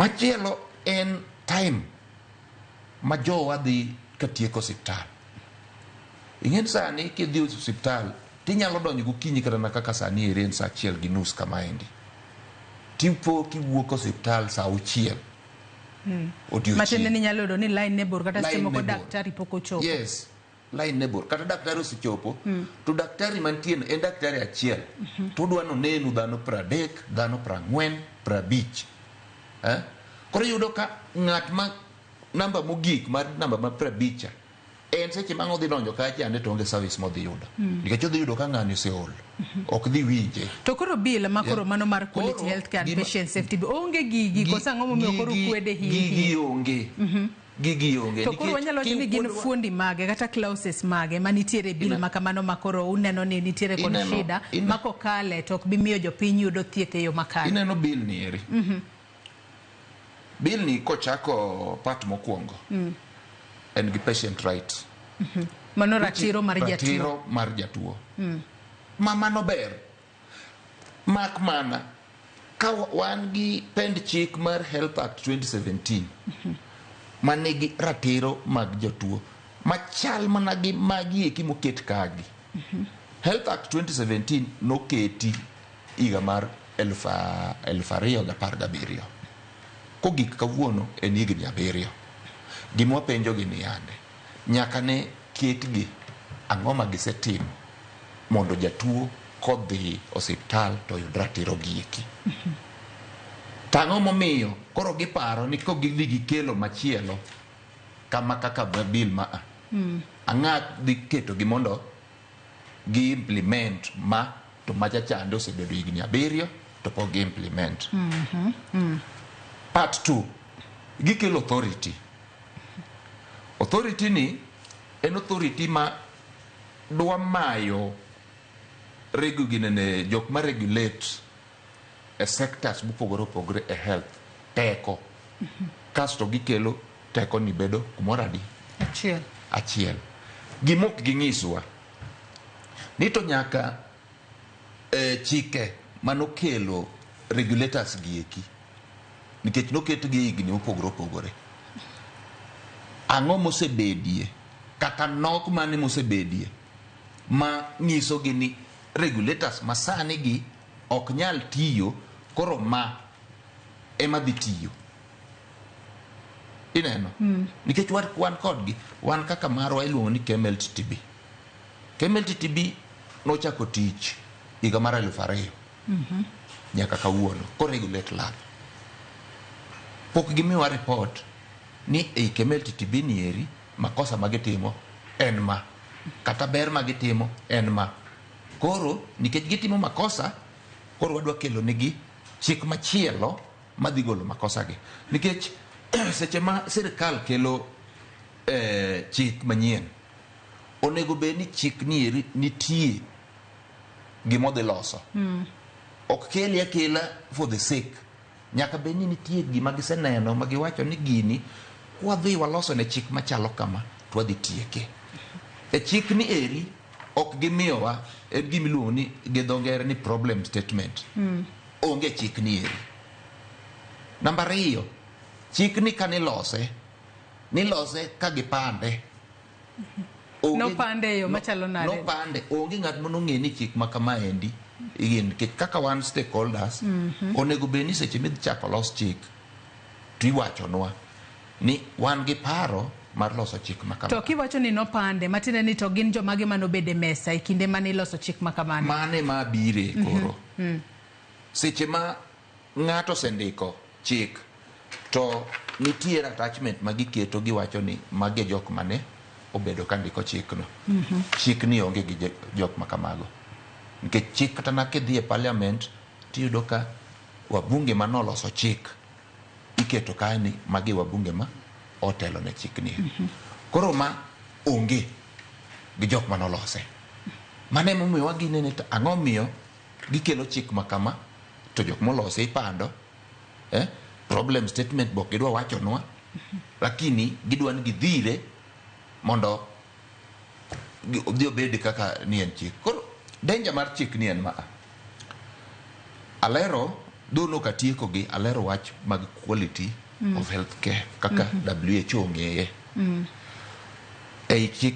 Machielo en time ma jowa dhi katieko osiptal. Ing'eni sani kidhi osiptal tinyalo donjo gokinyi kata na kaka sani eri en saa 1:30 kamaendi. Tipo kiwuok osiptal saa 6 odiochieng'. Matiende ni inyalo yudo ni line ne bor kata seche Line moko ne bor. daktari pok ochopo. Yes, line ne bor. Kata daktari osechopo, to daktari mantie no en daktari achiel. To odwa nonenu dhano 30, dhano 40, 50. Eh? Koro iyudo ka ng'at ma namba mogik mar namba ma 50 cha, en seche ma odhi donjo kacha chande to onge service modhi yudo. Nikech odhi yudo ka ng'ani oseol. Ok dhi winje. To koro bill ma koro mano mar quality Koro healthcare and patient safety bill, onge gigi koso ang'o momiyo koro ukwede hie Gigi hie? onge. Gigi onge. To koro Nikech wanyalo wacho ni gin kiwuodwa- fuondi mage kata clauses mage manitiere e bill ma kamano ma koro uneno ni nitiere kod shida ma kokale to ok bi miyo jopiny yudo thieth e yo makare. Ineno bill ni eri. Bill ni kochako part mokwongo en gi patient rights. Mano ratiro mar jatuo. Ratiro mar jatuo. Ma mano ber. Mak mana ka wan gi pend chik mar Health Act 2017 manigi ratiro mag jatuo machal mana gi magi eki moket kagi. Health Act 2017 noketi higa mar 2017. Kogik kawuono en higni 7. Gima wapenjo gi ni yande, nyaka ne ketgi ang'o ma gisetimo mondo jatuo kodhi osiptal to oyud ratiro gi eki. To ang'o momiyo koro giparo ni kogidhi gikelo machielo kama kaka bill ma a. Ang'a dhi keto gi mondo gi implement ma to macha chande osebedo higni 7 to pok gi implement. Part 2, gikelo authority. Authority ni en authority ma dwa mayo ginene jok ma regulate e sectors mopogore opogore e health teko. Kasto gikelo teko ni bedo kumoro adi? Achiel. Achiel. Gima ok ginyiswa ni to nyaka chike manokelo regulators gi eki, nikech noketgi e higni mopogore opogore. Ang'o mosebedie kata nok mane mosebedie ma nyisogi ni regulators masani gi ok nyal tiyo, koro ma ema dhi tiyo. Ineno? Nikech wan kodgi, wan kaka marwa iluongo ni KMLTTB. KMLTTB nochako tich higa mar 2000 nyaka kawuono, ko regulate lab. Pok gimiwa report ni ei KMLTTB ni eri makosa magitimo en ma, kata ber magitimo en ma. Koro nikech gitimo makosa, koro wadwa kelo negi chik machielo madhi golo makosa gi. Nikech seche ma sirikal kelo chik manyien, onego bed ni chik ni eri nitie gima odhi loso. Ok kele akela for the sake. Nyaka bed ni nitie gima giseneno ma giwacho ni gini kwadhi waloso ne chik machalo kama to wadhi tieke. E chik ni eri ok gimiyowa en gima iluongo ni gi dho ngere ni problem statement. Onge chik ni eri. Namba 2, chik ni kanilose, nilose ka gipande. Nopande e yo machalo nade? Nopande, onge ng'at manong'e ni chik ma kamaendi gin, nikech kaka wan stakeholders, onego bed ni seche midhi chako los chik to iwachonwa ni wan gi paro mar loso chik ma kama. To kiwacho ni nopande, matiende ni to gin jomage manobedo e mesa e kinde mane iloso chik ma kamano? Mane ma bire koro. Seche ma ng'ato osendiko chik to nitiere attachment ma giketo giwacho ni magi e jok mane obedo ka ndiko chikno. Chik ni onge gi jok ma kamago. Nikech chik kata na kidhi e parliament tiyudo ka wabunge manoloso chik iketo kae ni magi wabunge ma otelo ne chik ni. Koro ma onge gi jok manolose. Mano emomiyo waginene to ang'o miyo gikelo chik ma kama to jok molose ipando, problem statement bok gidwa wachonwa, lakini gidwa ni gidhire mondo odhi obed kaka ni en chik. Koro danger mar chik ni en ma. Alero Dhono katieko gi alero wach mag quality of health care kaka WHO ong'eye. Ei chik.